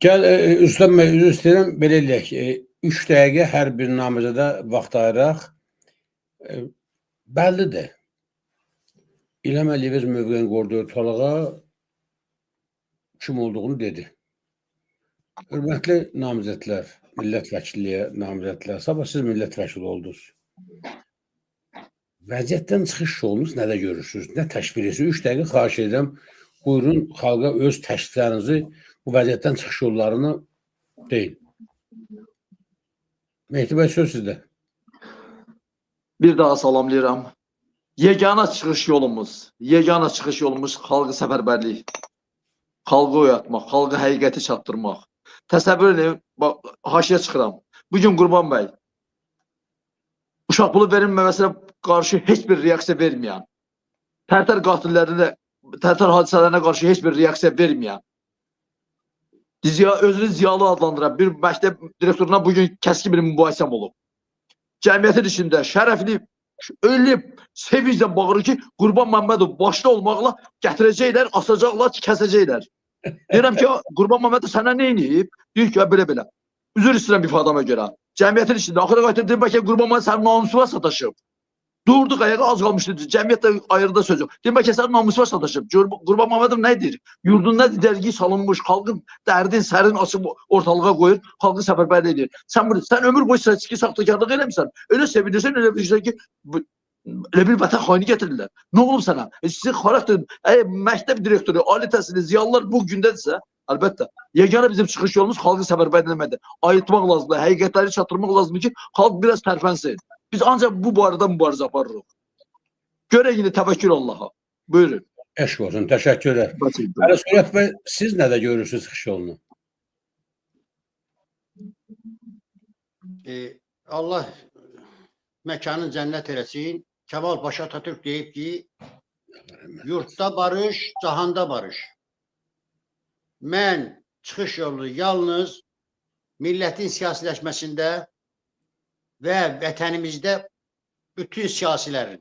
Gəl, Rüstəm bəy, üzr istəyirəm, belə eləyək. 3 dəqiqə hər bir namizədə vaxt ayıraq. Bəllidir. İlham Əliyev öz mövqeyini qorudu ortalığa, kim olduğunu dedi. Hörmətli namizədlər, millət vəkilliyə namizədlər, sabah siz millət vəkili oldunuz. Vəziyyətdən çıxış yolunuz nədə görürsünüz? Nə təşvir edirsiniz? 3 dəqiqə xahiş edirəm. Buyurun, xalqa öz təkliflərinizi, bu vəziyyətdən çıxış yollarını deyin. Mehdi bəy, söz sizdə. Bir daha salamlayıram. Yeganə çıxış yolumuz, yeganə çıxış yolumuz xalqı səfərbərlik. Xalqı oyatmaq, xalqa həqiqəti çatdırmaq. Təsəvvür edin, bax, haşiyə çıxıram. Bugün Qurban bəy uşaq pulu verilməməsinə qarşı heç bir reaksiya verməyən, Tərtər qatillərinə, Tərtər hadisələrinə qarşı heç bir reaksiya verməyən, özünü ziyalı adlandıran bir məktəb direktoruna bugün kəskin bir mübahisəm olub. Cəmiyyətin içində şərəfli, elə sevinclə bağırır ki, Qurban Məmmədov başda olmaqla gətirəcəklər, asacaqlar, kəsəcəklər. Deyirəm ki, Qurban Məmmədov sənə nə eləyib? Deyir ki, belə-belə. Üzr istəyirəm ifadəmə görə. Cəmiyyətin içində axıra qayıtıb deyir, bəlkə Qurban Məmmədov sənin namusuna sataşıb. Durduq ayağa, az qalmışdı. Cəmiyyət də ayrıda söz yox. Deyir, bəlkə sənin namusuna sataşıb. Qurban Məmmədov nə deyir? Yurdunda dərgi salınmış, xalqın dərdin, sərin açıb ortalığa qoyur, xalqı səfərbər edir. Sən ömür boyu seçki saxtakarlıq eləmirsən. Elə sevinirsən, elə bilirsən ki, elə bir vətən xaini gətirirlər. Nə olub sənə? Sizin xarakter, məktəb direktoru, ali təhsilli ziyalılar bu gündədirsə, əlbəttə, yeganə bizim çıxış yolumuz xalqı səfərbər etməkdir. Ayıltmaq lazımdır, həqiqətləri çatdırmaq lazımdır ki, xalq biraz tərpənsin. Biz ancaq bu barədə mübarizə aparırıq. Görək indi, təvəkkül Allaha. Buyurun. Eşq olsun, təşəkkürlər. Hələ Sürət bəy, siz nədə görürsünüz çıxış yolunu? Allah məkanın cənnət eləsin. Kemal Paşa Atatürk deyib ki, yurtda barış, cahanda barış. Mən çıxış yolunu yalnız millətin siyasiləşməsində və vətənimizdə bütün siyasilərin,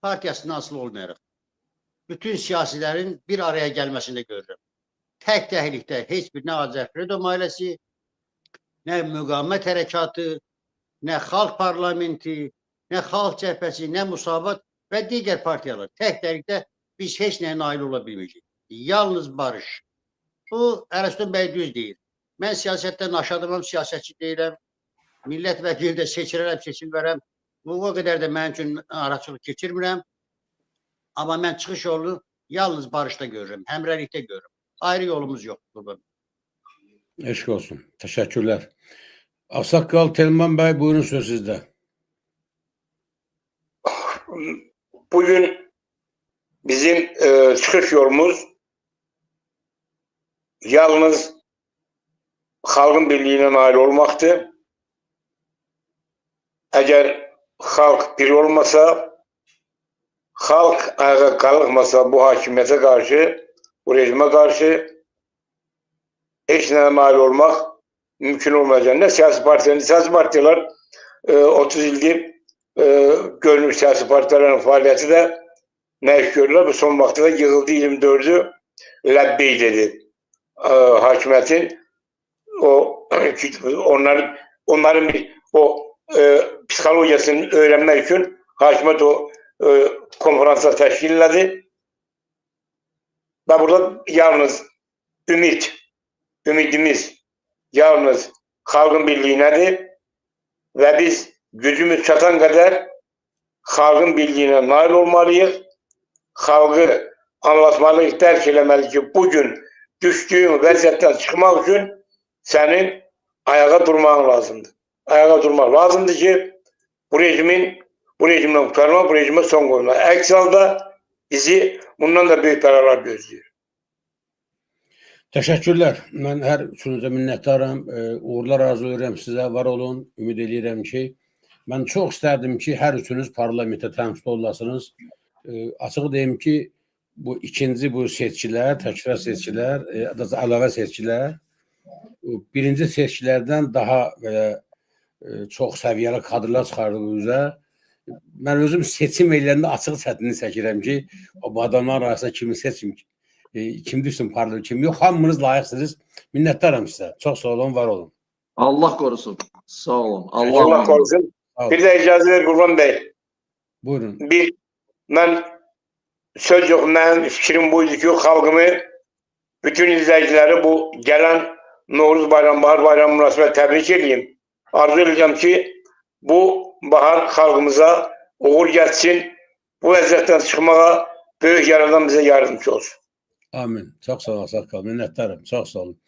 partiyasından asılı olmayaraq, bütün siyasilərin bir araya gəlməsində görürəm. Tək-təklikdə heç bir nə Azər-Freedom ailəsi, nə müqavimət hərəkatı, nə xalq parlamenti, nə xalq cəbhəsi, nə Musavat və digər partiyalar. Tək-təklikdə biz heç nəyə nail ola bilməyəcəyik. Yalnız barış. Bu, Ərəstun bəy düz deyir. Mən siyasətdən aşağıdamam, siyasətçi deyiləm. Millət vəkili də seçilərəm, seçilmərəm. Bu, o qədər də mənim üçün narahatçılıq keçirmirəm. Amma mən çıxış yolunu yalnız barışda görürəm, həmrəylikdə görürəm. Ayrı yolumuz yoxdur. Eşq olsun. Təşəkkürlər. Ağsaqqal Telman bəy, buyurun, söz sizdə. Bugün bizim çıxış yolumuz yalnız xalqın birliyine nail olmaktır. Eğer xalq bir olmasa, xalq ayağa kalkmasa bu hakimiyete karşı, bu rejime karşı heç nəyə nail olmaq mümkün olmayacaq. Ne siyasi partiler, ne siyasi partiler 30 ildir görünür siyasi partilerin faaliyeti de ne iş görürler? Bu son vaxtda da yığıldı 24'ü ləbbey dedi. Hakimiyetin o onların bir o psikolojisini öğrenmek için hakimiyet o konferanslar təşkil elədi. Və burada yalnız ümidimiz yalnız xalqın birliyinədir və biz gücümüz çatan qədər xalqın birliyinə nail olmalıyıq. Xalqı anlatmalıyıq, dərk eləməli ki, bugün düşdüyün vəziyyətdən çıxmaq üçün sənin ayağa durmağın lazımdır. Ayağa durmaq lazımdır ki, bu rejimdən qurtarmaq, bu rejimə son qoymaq. Əks halda bizi bundan da böyük bəlalar gözləyir. Təşəkkürlər. Mən hər üçünüzə minnətdaram. Uğurlar arzulayıram sizə. Var olun. Ümid eləyirəm ki, mən çox istərdim ki, hər üçünüz parlamentə təmsil olasınız. Açığı deyim ki, bu ikinci bu seçkilər, təkrar seçkilər, əlavə seçkilər, birinci seçkilərdən daha belə çox səviyyəli kadrlar çıxardı bu üzə. Mən özüm seçim eləyəndə açıq çətinlik çəkirəm ki, bu adamlar arasında kimi seçim ki. Kim düşsün parlament, kim yox. Hamınız layiqsiniz. Minnətdaram sizə. Çox sağ olun, var olun. Allah korusun. Sağ olun. Allah, Allah korusun. Sağ olun. Bir də icazə ver Qurban bəy. Buyurun. Bir mən söz yox, mənim fikrim buydu ki, xalqımı, bütün izləyiciləri bu gələn Novruz bayramı, Bahar bayramı münasibət təbrik edeyim. Arzu edirəm ki, bu bahar xalqımıza uğur gətirsin. Bu vəziyyətdən çıxmağa böyük yaradan bizə yardımcı olsun. Amin. Çox sağ olun, Ağsaqqal. Minnətdaram. Çox sağ olun.